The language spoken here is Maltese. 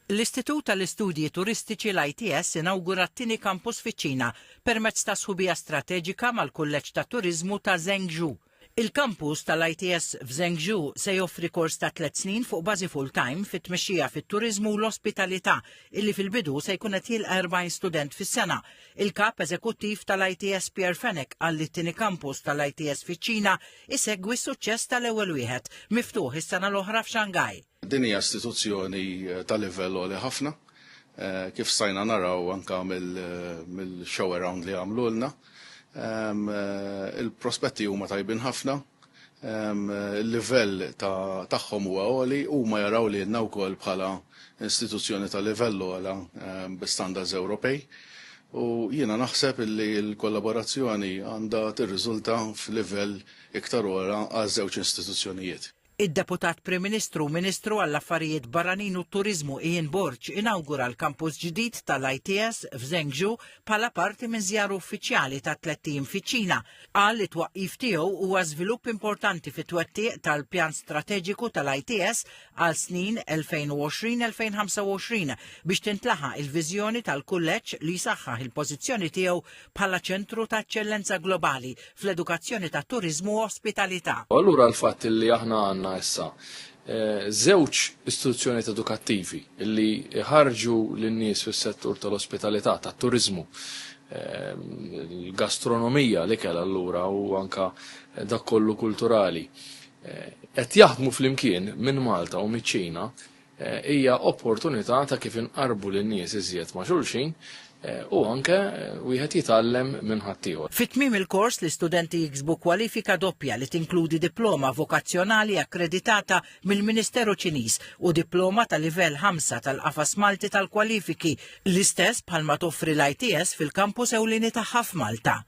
L-Istitut tal-Istudji Turistiċi l-ITS inawgura t-tieni kampus fiċ-Ċina permezz ta' sħubija strateġika mal-Kulleġġ tat-Turiżmu ta' Zhengzhou. Il-kampus tal-ITS f'Zhengzhou se joffri kors ta' tlett snin fuq bażi full-time fit-tmexxija fit-turiżmu u l-ospitalità illi fil-bidu se jkun qed jilqa' 40 student fis-sena. Il-Kap Eżekuttiv tal-ITS Pierre Fenech qal li t-tieni kampus tal-ITS fiċ-Ċina isegwi s-suċċess tal-ewwel wieħed, miftuħ is-sena l-oħra f'Shanghai. Din hija istituzzjoni ta' livell għoli ħafna, kif stajna naraw anke mill-show around li għamlulna. Il-prospetti huma tajbin ħafna, il-livell tagħhom huwa għoli, huma jaraw lilna wkoll bħala istituzzjoni ta' livell ogħla bi standards Ewropej. U jiena naħseb li l-kollaborazzjoni għandha tirriżulta f'livell iktar ogħla għaż-żewġ istituzzjonijiet. Id-Deputat Prim Ministru u Ministru għall-Affarijiet Barranin u t-Turiżmu Ian Borg inawgura l-kampus ġdid tal-ITS f'Zhengzhou bħala parti minn żjara uffiċjali ta' tlett ijiem fiċ-Ċina. Qal li t-twaqqif tiegħu huwa żvilupp importanti fit-twettiq tal-pjan strateġiku tal-ITS għal snin 2020-2025 biex tintlaħaq il-viżjoni tal-kulleġġ li jsaħħaħ il-pożizzjoni tiegħu bħala ċentru ta' eċċellenza globali fl-edukazzjoni tat-turiżmu u ospitalità. U allura l-fatt li aħna għandna issa żewġ istituzzjonijiet edukattivi li jħarrġu lin-nies fis-settur tal-ospitalità, tat-turiżmu, l-gastronomija, l-ikel allura u anke dak kollu kulturali, qed jaħdmu flimkien minn Malta u miċ-Ċina, Hija opportunità ta' kif inqarrbu lin-nies iżjed ma' xulxin u anke wieħed jitgħallem minn ħaddieħor. Fi tmiem il-kors, l-istudenti jiksbu kwalifika doppja li tinkludi diploma vokazzjonali akkreditata mill-Ministeru Ċiniż u diploma ta' livell 5 tal-Qafas Malti tal-Kwalifiki, l-istess bħalma toffri l-ITS fil-kampus ewlieni tagħha f'Malta.